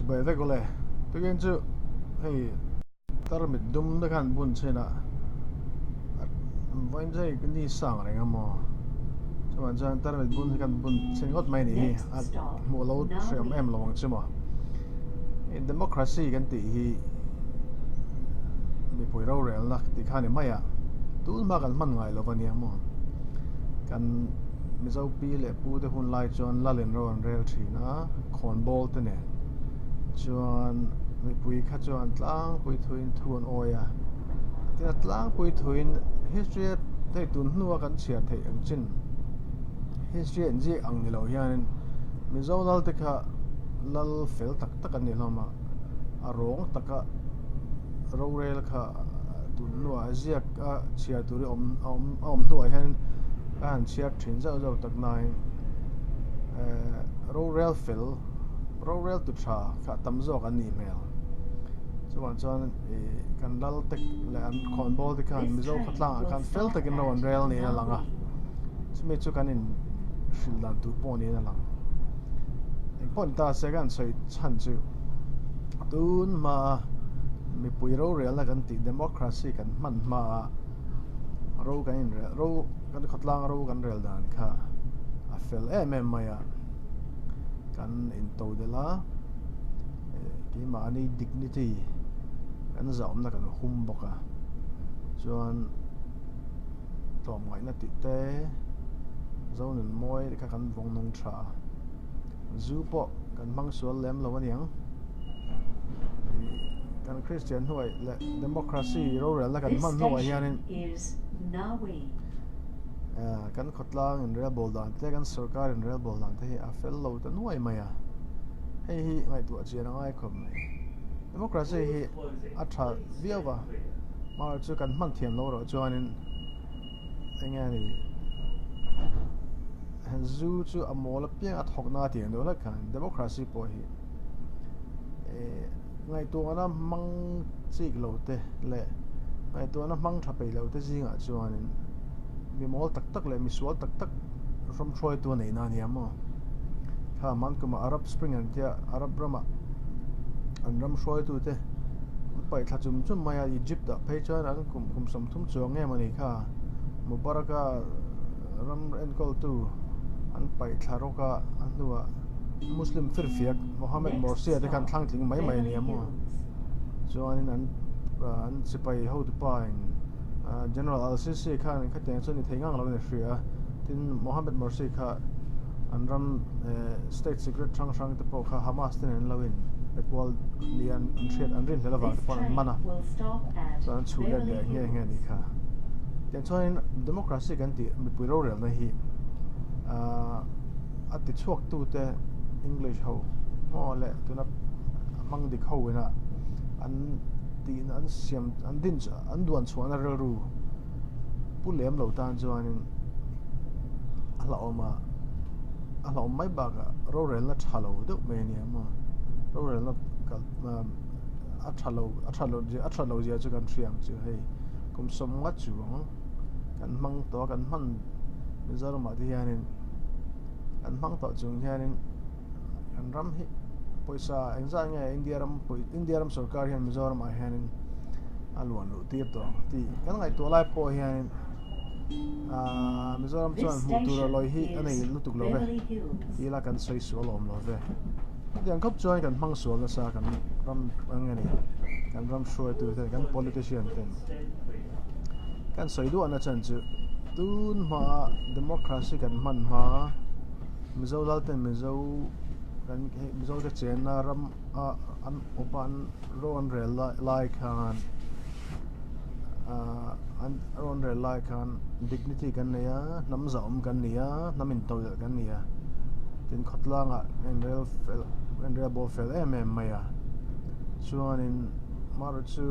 Chibai vek awle. Tukin chu hei tarmit dum te khan bun chhin a vawiin chu hei ni sang reng a maw chuvang chuan tarmit bun hi kan bun chhin ngawt mai a nih hi a hmuh lo hriam em lo ang chu maw. Hei democracy kan tih hi mipui rorelna tih kha a ni mai a tun hma kan hman ngai lo a nia maw kan Mizo pi leh pu te hun lai chuan lalin ro an rel thin a. Khawnbawl te nen chuan mipui kha chuan tlangpui thuin thu an awi a, tin a tlangpui thuin history a hei tun hnua kan chhiar theih ang chin history a inziak ang ni lo hianin Mizo lal te kha lal fel tak tak an ni hlawm a, a rawng taka rorel kha tun hnuah ziak a chhiar tur hi awm a awm a awm hnuah hian ka han chhiar thin zauh zauh tak nain eh. Rorel fel, rorel tu tha kha tam zawk an nih hmel. Chuvang chuan ih kan lal te leh an khawnbawl te khan Mizo khawtlangah khan fel takin ro an rel niin a lang a. Chumi chu kan in hrilh dan tur pawh niin a lang. Engpawh ni ta se ka han sawi chhan chu tun hmaa mipui rorelna kan tih democracy kan hman hmaa ro kan inrel ro kan khawtlang ro kan rel dan kha a fel em em mai a kan into delh a eh keimahni dignity kan zahawmna kan hum bawk a chuan tlawmngaihna tih te zonun mawi kha kan vawng nung tha a zu pawh kan hmang sual lem lo aniang ih kan Christian hnuai leh democracy rorelna kan hman hnuah hianin kan khawtlang inrelbawl dan te kan sorkar inrelbawl dan te hi a fel lo ta nuai mai a hei hi ngaihtuah chian a ngai khawp mai democracy hi a tha viau va amaherawhchu kan hman thiam loh erawh chuanin eng nge ni zu chu a mawl apiang a thawk na tih ang deuh hlek khan democracy pawh hi eh ngaihtuahna hmang chik lo te leh ngaihtuahna hmang tha peih lo te zingah chuanin mi mawl tak tak leh misual tak tak ram hruaitu a neihna a nia maw kha hmankum ah Arab spring an tia Arab ramah an ram hruaitu te an paih thla chum chum mai a Egypt ah phei chuan an kum kum sawmthum chuang em a ni kha Mubarak-a ram enkawltu an paih thla rawk a a hnuah Muslim firfiak Mohammed Morsi-a te khan thlang tling mai mai a ni a maw chuanin an an sipai hotupa in General Al-Sisi khan khatiang chu ni thei ngang lo a ni hria a tin Mohammed Morsi kha an ram state secret hrang hrang te pawh kha Hamas te nen an lo in pe kual ni an hriat an rinhlelh avang te pawh an man a chuan an chhuh let leh nge nge a nih kha tiang chuanin democracy kan tih mipui rorelna hi ahh a ti chhuak tu te English ho maw leh tuna hmang dik ho ina an tih an siam an din an duan chhuahna rilru pu lem lo tan chuanin a hlauhawm a a hlauhawm mai bakah rorelna tha lo deuh mai a nia maw rorelna kal a tha lo a tha lo a tha lo zia chu kan hria ang chu hei kum sawmnga chuang kan hmang tawh a kan hman Mizoramah te hianin kan hmang tawh chung hianin kan ram hi pawisa engzah nge India ram India ram sorkar hian Mizoramah hianin a luan luh tir tawh ang tih kan ngaihtuah lai pawh hianin ahh Mizoram chuan hmuh tur a lawi hi a nei lutuk lo ve tih ila kan sawi sual awm lo ve hetiang khawp chuan kan hmang sual nasa kan ram eng nge ni kan ram hruaitu ten kan politician ten kan sawi duahna chan chu tun hmaa democracy kan hman hma Mizo lal ten Mizo kan Mizo te chenna ram a an awp a an ro an rel lai khan ahh an ro an rel lai khan dignity kan nei a hnam zahawm kan ni a hnam intodelh kan ni a tin khawtlangah a inrel fel a inrel bawl fel em em mai a chuanin amaherawhchu chu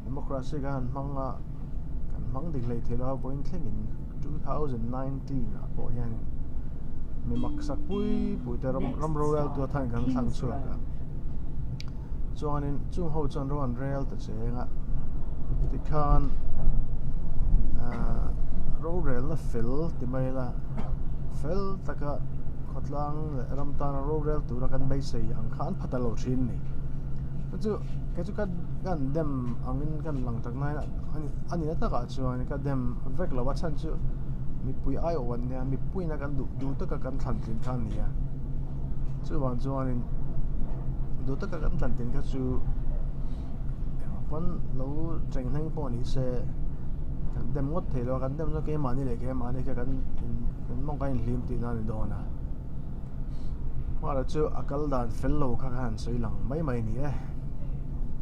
democracy kan han hmang a kan hmang dik hleithei lo a vawiin thlengin 2019 ah pawh hianin mi maksak pui pui te ram ram rorel tu athain kan thlang chhuak a chuanin chung ho chuan ro an rel ta cheng a tikhan ahh rorelna fel ti mai ila fel taka. Khawtlang leh ram tana rorel tura kan beisei ang kha an pha ta lo thin a ni. Chu chu kei chu ka kan dem angin kan lang tak nain a nihna takah chuan ka dem vek lo a chhan chu mipui aiawh an nia mipuiin a kan duh duh taka kan thlan tlin kha a ni a. Chuvang chuanin duh taka kan thlan tlin kha chu engah pawn lo cheng hleng pawh ni se kan dem ngawt thei lo a kan dem chu keimahni leh keimahni kha kan in kan mawng kan inhlim tihna a ni dawn a hmara chu a kal dan fel lo kha khan sawi lang mai mai a ni e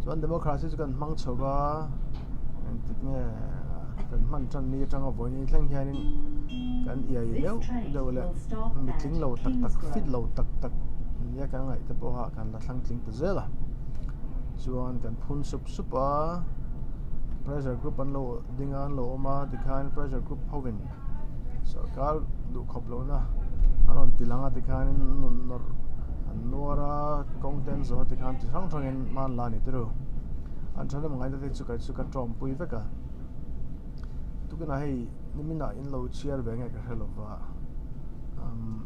chuan democracy chu kan hmang chho va engtik nge kan hman tan ni atanga vawiin ni thleng hianin kan iai deuh deuh leh mitling lo tak tak fit lo tak tak nia kan ngaih te pawha kan la thlang tling ta zel a chuan kan phun sup sup a pressure group an lo ding a an lo awm a tikhan pressure group hovin sorkar duhkhawp lohna an rawn ti lang a tikhanin an rawn nawrh an nuar a kawng te an zawh a tikhan chi hrang hrangin hma an la a ni tiro an thahnem ngaina te chu kei chu ka tawmpui vek a tukinah hei niminah in lo chhiar ve nge ka hre lova umm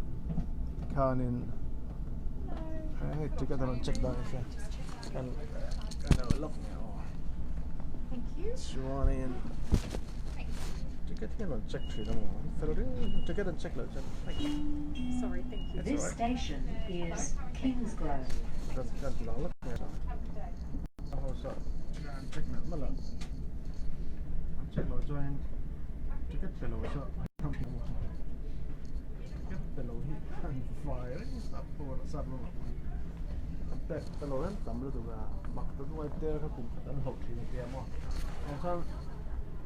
tikhanin hei ticket a rawn check dan nasa kan kan lo lock nge aw chuanin ticket hi an rawn check thin a maw an fel riau ticket an check loh chuan This station is Kingsgrove. Kan kan ti lang lawk nge a hausa an check melh melh a an check loh chuanin ticket pe lo chu ticket pe lo hi an fai reng sap ho sap lamah pawh an pek pe lo reng tam lutuk a mak ta nuai tel kha kum khat an hloh thin a tia maw ang khan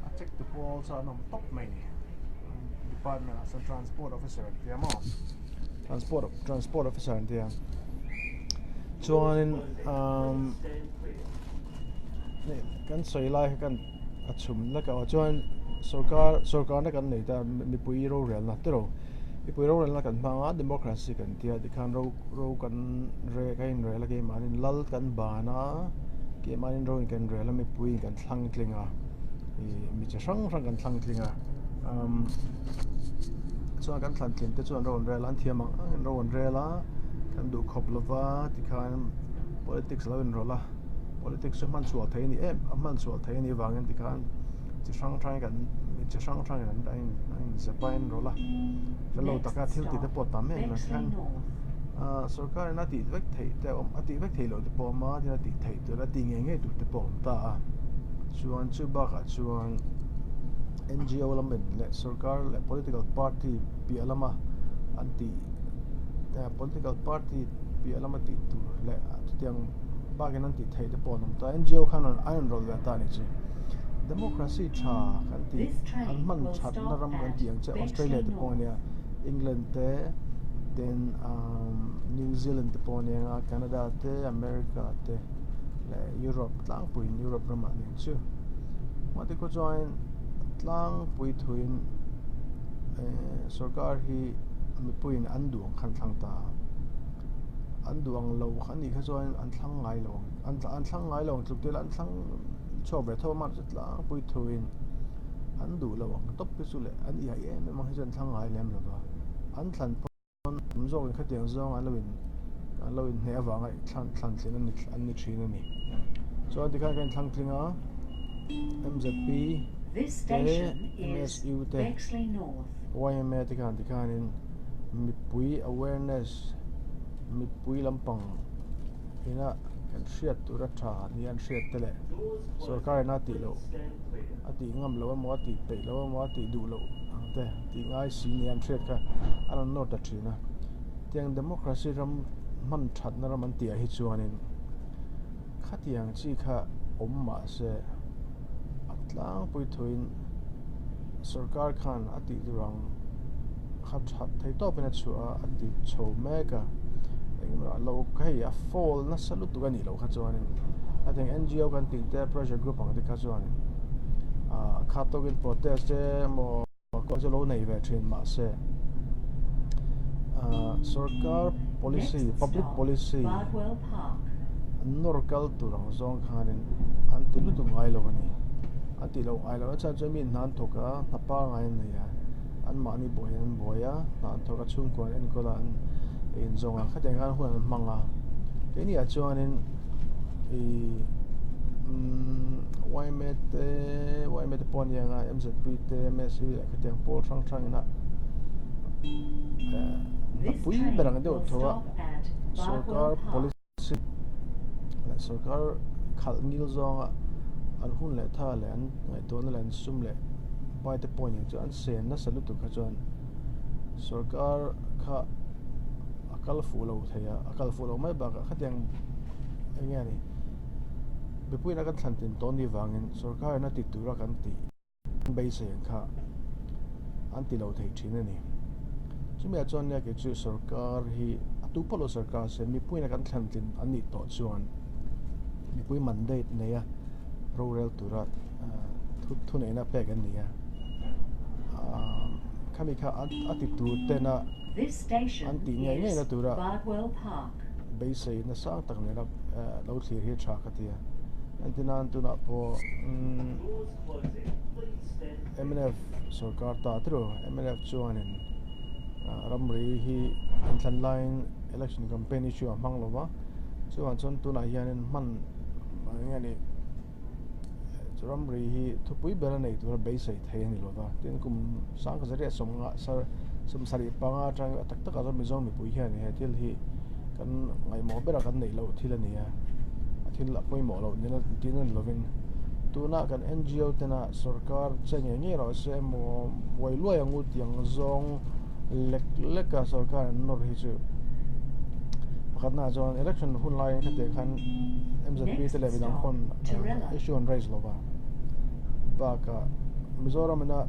a check tu pawl chuan an awm tawp mai ni department ah sawn transport officer an tia maw transport transport officer an tia chuanin umm kan sawi lai kha kan a chhum lek a chuan sorkar sorkarna kan nei ta mipui rorelna te ro mipui rorelna kan hmang a democracy kan tia tikhan ro ro kan re kan inrel a keimahni lal kan ban a keimahni ro in kan rel a mipui in kan thlang tling a ih mi chi hrang hrang kan thlang tling a umm chuan kan thlan tlin te chuan ro an rel a an thiam ang ang in ro an rel a kan duh khawp lova tikhan politics lo inrawlh a politics chu hman chhuah theih a ni em a hman chhuah theih a nih avangin tikhan chi hrang hrang kan mi chi hrang hrangin an a in a inzep a inrawlh a fel lo taka thil tih te pawh a tam em em khian ahh sorkar in a tih vek theih te a awm a tih vek theih loh te pawh a awm a tin a tih theih tur a tih ngei ngei tur te pawh a awm ta a chuan chu bakah chuan N G O lamin leh sorkar leh political party piah lama an tih political party piah lama tih tur leh chutiang bakin an tih theih te pawh an awm ta N G O khan an inrawlh ve ta a nih chu democracy tha kan tih an hman thatna ram kan tih ang che Australia te pawh ania England te tin umm New Zealand te pawh ania nga Canada te America te leh Europe tlangpuiin Europe ramah a ni ang chu mahni khaw chuanin tlangpui thuin ehh sorkar hi mipuiin an duh ang khan thlang ta a an duh ang lo kha anih kha chuan an thlang ngai lo ang an thlang ngai lo ang tluk tel an thlang chhuak ve tho a mahse tlangpui thuin an duh lo ang tawp te chu leh an iai em em ang hi chu an thlang ngai lem lo va an thlan pawn awm zawkin khatiang zawng an lo in an lo inhneh avanga thlan thlan tling an ni an ni thin a ni chuan tikhan kan inthlang tling a M Z P te M S U te Y M A te khan tikhanin mipui awareness mipui lampang ina kan hriat tur a tha ni an hriat te leh sorkar ina tih loh a tih ngam loh emaw a tih peih loh emaw a tih duh loh ang te tih ngai si ni an hriat kha a rawn nawr ta thin a tiang democracy ram hman thatna ram an tih ah hi chuanin khatiang chi kha awm mahse a tlangpui thuin sorkar khan a tih tur ang kha that thei tawpin a chhuah a a ti chho mek a engemaw lo hei a fall nasa lutuk a nih loh kha chuanin a tiang N G O kan tih te pressure group ang te kha chuanin ah khat tawkin protest te emaw chu lo nei ve thin mahse ah sorkar policy public policy nawr kal tur ang zawng khanin an ti lutuk ngai lo a ni an tih loh ngai lo a chhan chuan mi hna an thawk a hna pangngai an nei a an mahni buai an buai a hna an thawk a chhungkua an enkawl a an. In zawng a khatiang khan hun an hmang a keini ah chuanin ih umm yma te yma te pawh a ni ang a mzp te msu leh khatiang pawl hrang hrang ina eh This hnapui train ber ang deuh will tho a stop at sorkar Bardwell Park. policy leh sorkar khalh ngil zawnga an hun leh tha leh an ngaihtuahna leh an sum leh pai te pawh nen chuan an sen nasa lutuk kha chuan sorkar kha a kal fuh lo thei a, a kal fuh lo mai bakah khatiang eng nge ni mipuiin a kan thlan tin tawh ni vangin sorkar in a ti tura kan tih beisei ang kha an ti lo thei thin a ni. Chumi ah chuan nia kei chu sorkar hi a tu pawh lo sorkar se mipuiin a kan thlan tlin an nih tawh chuan mipui mandate nei a rorel tura thuneihna pek an ni a khami kha a ti tur tena This station an tih ngei is ngeina tura Bardwell Park. beisei nasa tak nena lo thlir hi tha ka ti a entirnan tunah pawh mnf sorkar ta tiro mnf chuanin ramri hi inthlan laiin election campaign issue a hmang lova chuvang chuan tunah hianin hman eng nge ni ramri hi thupui ber a nei tura beisei thei a ni lova tin kum sangkhat zariah sawmnga sawmsarih panga atang a tak takah chuan Mizo mipui hian he thil hi kan ngaihmawh berah kan neih loh thil a ni a a thil a pawimawh loh nila tin a ni lovin tuna kan N_G_O tena sorkar che ngei ngei rawh se emaw buai luai ang u tiang zawng lek lek a sorkar an nawr hi chu pakhatnaah chuan election hun laiin khatiang khan M_Z_P te Next leh midang stop, khawn Torella. issue an raise lova bakah Mizoram ina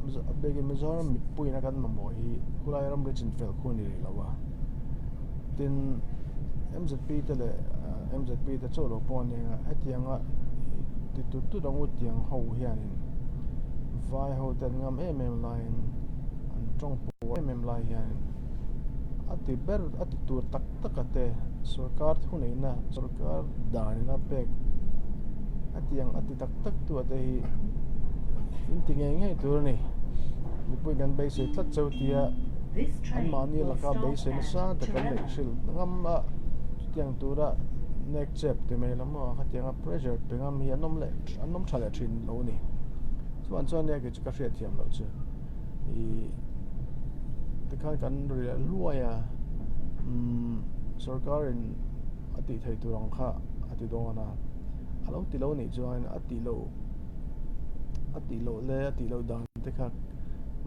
biakin Mizoram mipuiin a kan mamawh hi khulai ramri chinfel khu a ni rih lo a tin M_Z_P te leh M_Z_P te chauh lo pawh a ni ang a hetianga ti tut tut ang u tiang ho hianin vai ho te an ngam em em laiin an tawng pawh em em lai hianin a ti ber a ti tur tak tak a te sorkar thuneihna sorkar danin a pek a tiang a ti tak tak tu a te hi in ti ngei ngei tur a ni mipui kan beisei tlat cheu tia This train anmahni will laka stop beisei at nasa tak an neih Torella. hrilh ngam a chutiang tura nek chep ti mai lam maw khatianga pressure pe ngam hi an awm leh an awm tha leh thin lo a ni chuan chuan nia kei chu ka hriatthiam loh chu. Ih tikhan kan ri leh hluai a umm sorkarin a tih theih tur ang kha a ti dawn a a lo ti lo nih chuan a tih loh a tih loh leh a tih loh dan te kha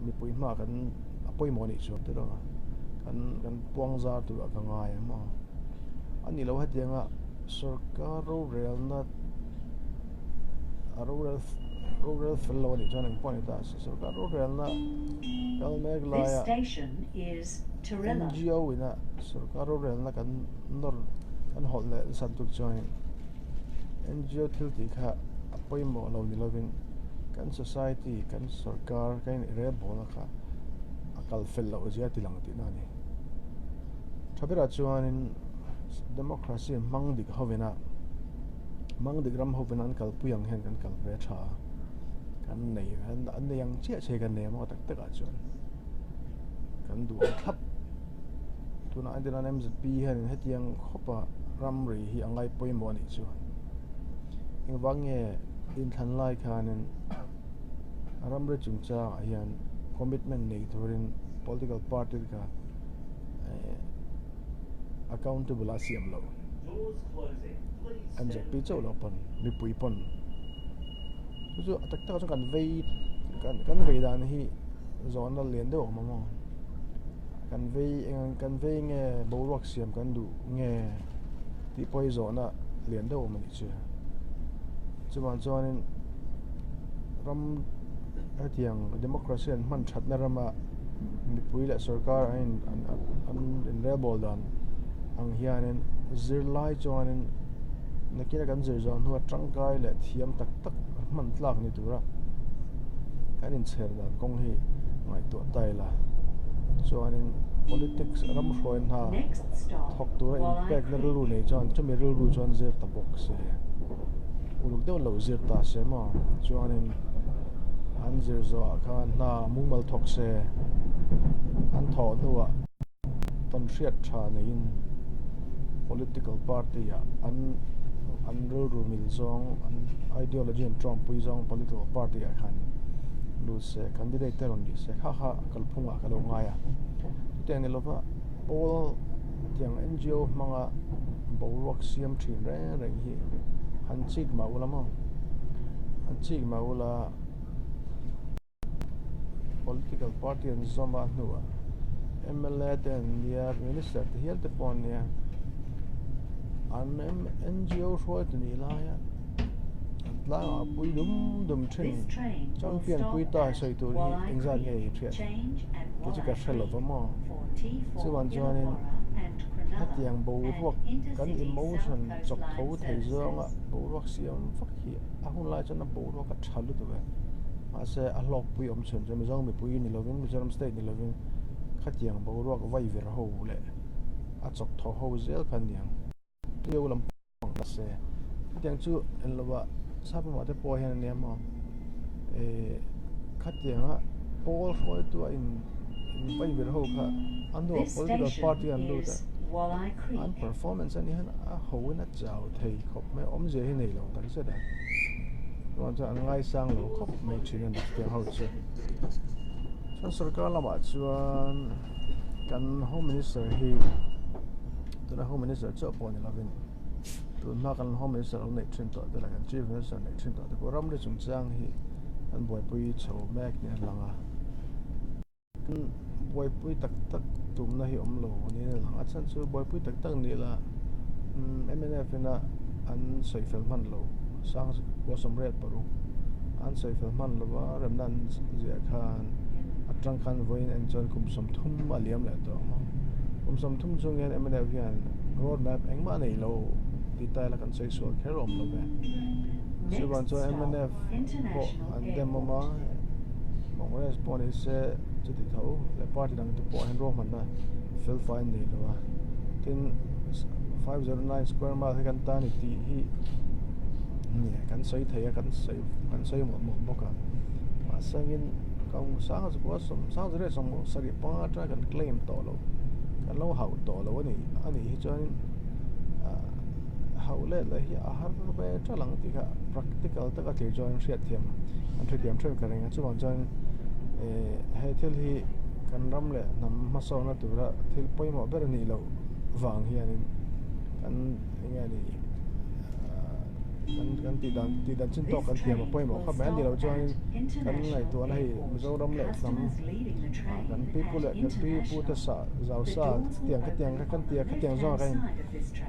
mipui hmaah kan a pawimawh nih chuan te rawng a kan kan puang zar tur a ka ngai ang maw a nih loh hetianga sorkar rorelna a rorel rorel fel lo a nih chuan engpawh a ni ta a. Sorkar rorelna kal mek This laia station is Torella. N_G_O ina sorkar rorelna kan nawr kan hawlh leh nasat tuk chuanin N_G_O thil tih kha a pawimawh lo ni lovin kan society kan sorkar kan inrelbawlna kha a kal fel loh zia ti lang tihna a ni. Tha berah chuanin democracy hmang dik hovina hmang dik ram hovina an kalpui ang hian kan kal ve tha a. Kan nei an nei ang chiah che kan nei a maw tak tak ah chuan kan duh ang thlap tunah hian tihian M_Z_P hianin hetiang khawpa ramri hi a ngai pawimawh a nih chuan engvang nge inthlan lai khanin ramri chungchangah hian commitment nei turin political party te kha eh accountable a siam loh M_Z_P chauh loh pawn mipui pawn. Chu chu a tak tak ah chuan kan vei kan kan vei dan hi zawhna lian deuh a awm ang aw kan vei eng kan vei nge boruak siam kan duh nge tih pawh hi zawhna lian deuh a awm a nih chu chuvang chuanin ram hetiang democracy an hman thatna rama mipui leh sorkar an in an inrelbawl dan ang hianin zirlai chuanin. Nakina kan zir zawh hnuah tangkai leh thiam tak tak hman tlak ni tura kan inchher dan kawng hi ngaihtuah ta ila. Chuanin politics ram hruai hna Next stop, thawk tura Walleye inpekna Creek. rilru nei chuan chumi rilru chuan zir ta bawk se. Uluk deuh lo zir ta se maw? Chuanin an zir zawhah khan hna mumal thawk se an thawh hnuah. tawnhriat tha neiin political party ah an an rilru mil zawng an ideology an tawngpui zawng political party ah khan lut se candidate te rawn ni se kha kha kalphung ah ka lo ngai a chutiang ni lova pawl tiang N_G_O hmanga boruak siam thin reng reng hi han chik mah ula maw han chik mah ula. Political party an zawm a hnuah mla te an nia minister te hial te pawh an nia an ngo hruaitu nih laia an tlangah pui dum dum thin champion pui ta sawi tur hi engzat nge i hriat kei chu ka hre lo va maw chuvang chuanin hetiang boruak kan emotion chawk tho thei zawnga boruak siam vak hi a hun lai chuan a boruak a tha lutuk e. Mahse a hlawkpui awm chhun chu Mizo mipui ni lovin Mizoram state ni lovin khatiang boruak vai vir ho leh a chawk thaw ho zel kha aniang. Rio lam pang ta se khatiang chu en lova Sapamah te pawh hian ania maw eh khatianga pawl hruaitu a in vai vir ho kha a hnuah political party an lut a an performance anih hian a ho in a chau thei khawp mai awmzia hi nei lo takzet a. Chuan chuan an ngaisang lo khawp mai thin a ni chutiang ho chu. Chuan sorkar lamah chuan kan home minister hi tuna home minister chauh pawh ni lovin tun hma kan home minister lo neih thin tawh te leh kan chief minister neih thin tawh te pawh ramri chungchang hi an buaipui chho mek niin a lang a. Buaipui tak tak tumna hi awm lo niin a lang a chhan chu buaipui tak tak ni ila mnf ina an sawi fel hman lo sang kua sawmriat paruk an sawi fel hman lo va remna an ziah khan atang khan vawiin en chuan kum sawmthum a liam leh tawh ang a kum sawmthum chung hian mnf hian road map engmah a nei lo tih ta ila kan sawi sual kher awm lo ve chuvang chuan mnf pawh an dem awm a. Congress pawh ni se chuti tho leh party dang te pawh hian ruahmanna fel fai an nei lo a tin 509 square mile hi kan ta ni tih hi kan sawi thei a kan sawi kan sawi mawlh mawlh bawk a mahsengin sang zakua sawm sang zareh sawm sarih panga atanga kan claim tawh loh kan lo hauh tawh loh a nih a nih hi chuanin ah hauh let leh hi a har ve teuh ang tih kha practical taka thlir chuan hriatthiam an hrethiam theuh ka ring a chuvang chuan eh he thil hi kan ram leh hnam hmasawnna tura thil pawimawh ber a nih loh vang hianin kan eng nge ni ah kan kan tih dan tih dan chin tawk kan thiam a pawimawh khawp mai a ni loh chuanin kan ngaihtuahna hei Mizoram leh hnam ah kan pipu leh kan pipu te sa zau sa tiang khatiang kha kan tia khatiang zawng ah khan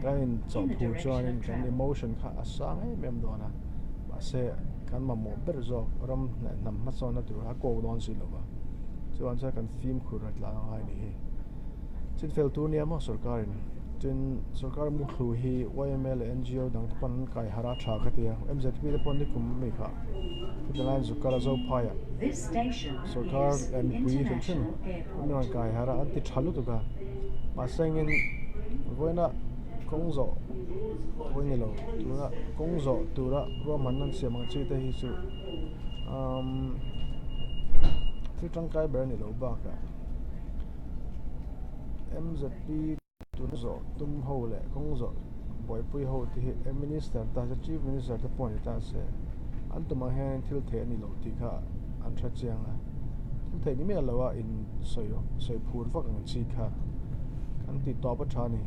kan in chawhphu chuanin kan emotion kha a sang em em dawn a mahse kan mamawh ber zawk ram leh hnam hmasawnna tur a kawk dawn si lova chuan chuan kan fimkhur a tlan angai ni hi chin fel tur nia maw sorkarin tin sorkar muthlu hi yma leh ngo dang te pawn an kai harh a tha ka ti a mzp te pawn nikum mi kha heti laiin zuk kal a Zophaiah sorkar leh mipui hrim hrim an rawn kai harh a an ti tha lutuk a mahse engin vawiina kawng zawh pawh ni lo tuna kawng zawh tura ruahmanna an siam ang chi te hi chu umm thil tangkai ber a ni lo bakah mzp tuna zawh tum ho leh kawng zawh buaipui ho te hi minister ta se chief minister te pawh ni ta se an tumah hian thil theih a ni lo tih kha an hre chiang a thil theih ni miah lo a in sawi sawi phur vak ang chi kha kan tih tawp a tha a ni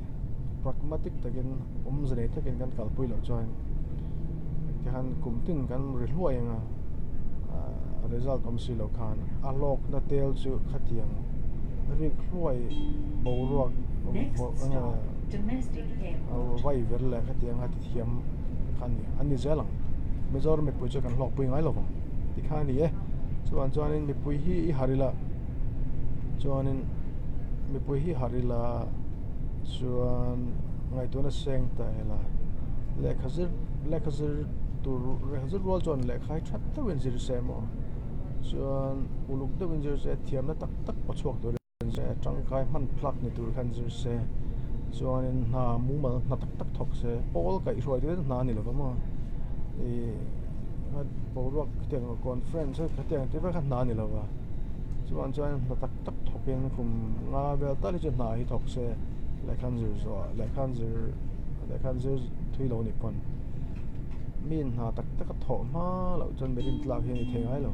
pragmatic takin awmze nei takin kan kalpui loh chuan tikhan kum tin kan ri hluai ang a ah result awm si loh khan a hlawkna tel chu khatiang rik hluai boruak vai ver leh khatiang a tithiam kha a ni a ni zel ang Mizoram mipui chu kan hlawkpui ngai lo vang tikhan a ni e chuan chuanin mipui hi i harh ila chuanin mipui hi harh ila chuan ngaihtuahna seng ta ila lehkha zir lehkha zir tur lehkha zir rual chuan lehkha hi that deuhin zir se emaw chuan uluk deuhin zir se thiamna tak tak paw chhuak turin se tangkai hman plug ni tur khan zir se chuanin hna mumal hna tak tak thawk se pawl kaihhruai te hna a ni lova maw ih boruak khatiang conference khatiang te vek kha hna a ni lova. Chuvang chuan hna tak tak thawkin kum nga vel tal hi chu hna hi thawk se lehkha an zir zawh ah lehkha an zir lehkha an zir thui lo nih pawn mi hna tak tak a thawh hma loh chuan mi rintlak hi a ni thei ngai lo.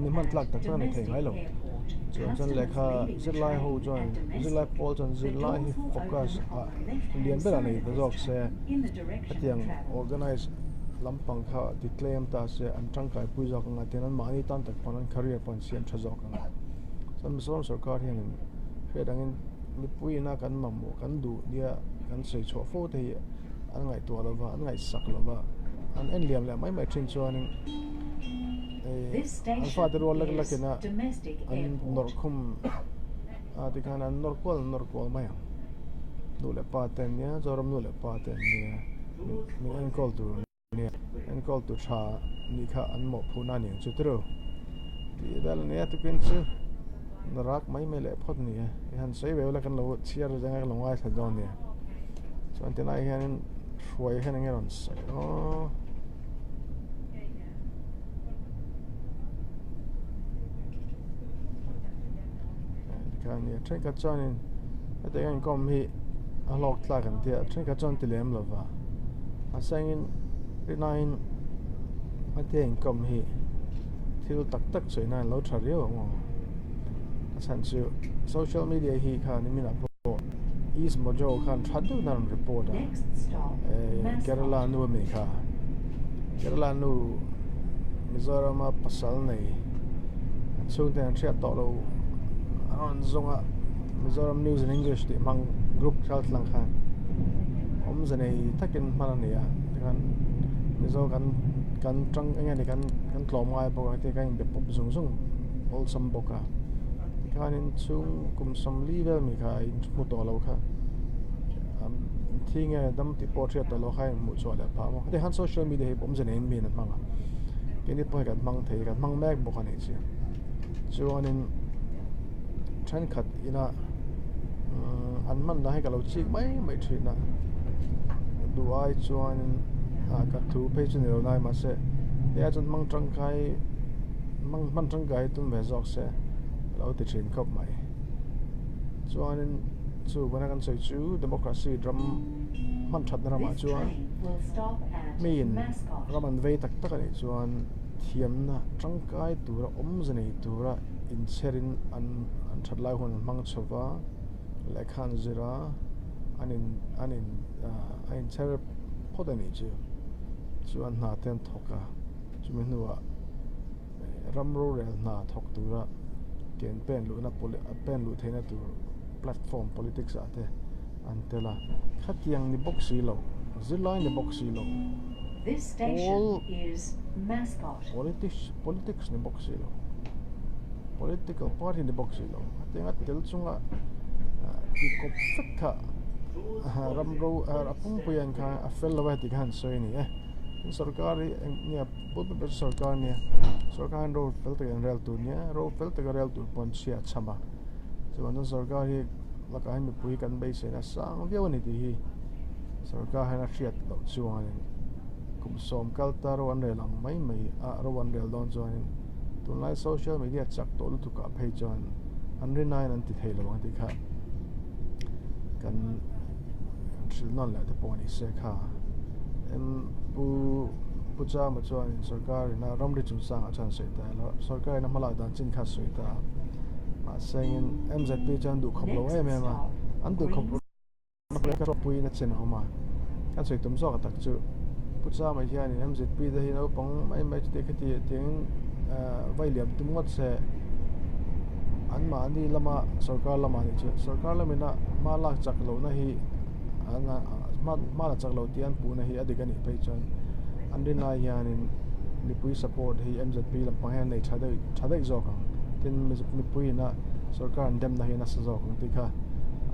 Ni hman tlak tak tak a ni thei ngai lo. Chuan chuan lehkha zirlai ho chuan zirlai pawl chuan zirlai hi focus ah lian berah nei ta zawk se hetiang organize lampang kha ti tlem ta se an tangkai pui zawk anga tin an mahni tan tak pawn an career pawh an siam tha zawk anga chuan Mizoram sorkar hianin hriat angin mipui ina kan mamawh kan duh nia kan sawi chhuah fo te hi an ngaihtuah lova an ngaihsak lova an en liam leh mai mai thin chuanin This an station fate rual lek is lekin a Domestic an Airport. nawrh khum a tikhan an nawr kual an nawr kual mai ang nu leh pa te an nia Zoram nu leh pa te an nia min enkawl tur nia enkawl tur tha nih kha an mawhphurhna a ni ang chu tiraw tih vel a nia tukin chu rak mai mai leh phawt a ni a i han sawi ve ula kan lo chhiar zeng a ka lo ngaithla dawn nia chuan tilai hianin hruai hian enge rawn sawi aw. Tikhan thenkhat chuanin hetiang a inkawm hi a hlawk tlak an tia thenkhat chuan ti lem lova a sengin rinaiin hetia inkawm hi thil tak tak sawi nan alo tha riau ang aw a chhan chu social media hi khan niminah pawh East Mojo khan tha deuhin a rawn report a Kerala nu ami kha. Kerala nu Mizorama pasal nei an chhungte an hriat tawh lo a rawn zawng a Mizoram News in English tih hmang group thal tlang khan awmze nei takin hman a ni a tikhan Mizo kan kan tang eng nge ni kan kan tlawm ngai bawk a heti kan inbe pawp zung zung awlsam bawk a tikhanin chhung kum sawmli vel mi kha a inhmu tawh lo kha thi nge dam tih pawh hriat tawh lo kha in hmuh chhuah leh phah maw heti khan social media hi awmze neiin mi an hmang a keini pawh hi kan hmang thei kan hmang mek bawk a nih chu chuanin thenkhat ina umm an hman dan hi ka lo chik mai mai thin a duh ai chuanin ah ka thu phei chu ni lo nai mahse hei ai chuan hmang tangkai hmang hman tangkai tum ve zawk se ka lo ti thin khawp mai chuanin chu vana kan sawi chu democracy ram hman thatna ramah This chuan train will stop at miin Mascot. ram an vei tak tak a nih chuan thiamna tangkai tura awmze nei tura inchherin an an that lai hun an hmang chho va lehkha an zir a an in an in ah a inchher phawt a nih chu chuan hna te an thawk a chumi hnuah ram rorel hna thawk tura ken pen luhna pen luh theihna tur platform politics ah te an tel a khatiang ni bawk si lo zirlai ni bawk si lo This station pawl is Mascot. politics politics ni bawk si lo political party ni bawk si lo hetianga tel chunga tih kawp vek kha ram ro a pumpuiah hian khan a fel lo a heti kha an sawi a ni e tin sorkar hi eng nge pawh ber chu sorkar a nia sorkar hian ro fel takin an rel tur nia ro fel taka rel tur pawh an chhia a cham a chuan chuan sorkar hi lakah hian mipui kan beiseina sang viau a ni tih hi sorkar hian a hriat loh chuanin kum sawm kal ta ro an rel ang mai mai a ro an rel dawn chuanin tunlai social media chak tawh lutuk ah phei chuan an rinaiin an ti thei lo ang tih kha kan hrilh nawn leh te pawh a ni se kha pu Pu Chama chuanin sorkar ina ramri chungchangah chuan sawi ta elo sorkar ina hmalak dan chin kha sawi ta a mahse engin M_Z_P chuan duh khawp lo em em a an duh khawp puiin a chen a awm a kan sawi tum zawk tak chu Pu Chama hianin M_Z_P te hi naupang mai mai chuti khati tiangin vai liam tum ngawt se anmahni lama sorkar lamah nih chu sorkar lamina hma lak chak lohna hi hma la chak lo tih an puhna hi a dik a nih phei chuan an rin lai hianin mipui support hi M_Z_P lampang hian a nei tha daih tha daih zawk ang tin mipui ina sorkar an demna hi a nasa zawk ang tih kha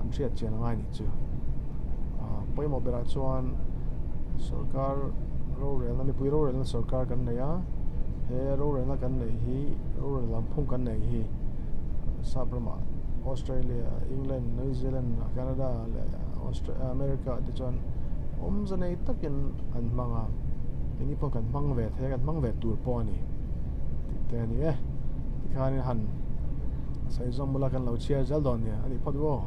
an hriat chian a ngai nih chu ah pawimawh berah chuan sorkar rorelna mipui rorelna sorkar kan nei a he rorelna kan neih hi rorel lam phung kan neih hi sap ramah Australia England New Zealand Canada leh America te chuan awmze nei takin an hmang a keini pawh kan hmang ve thei a kan hmang ve tur pawh a ni tih te a ni e. Tikhanin han sawi zawm bula kan lo chhiar zel dawn nia a nih phawt u aw.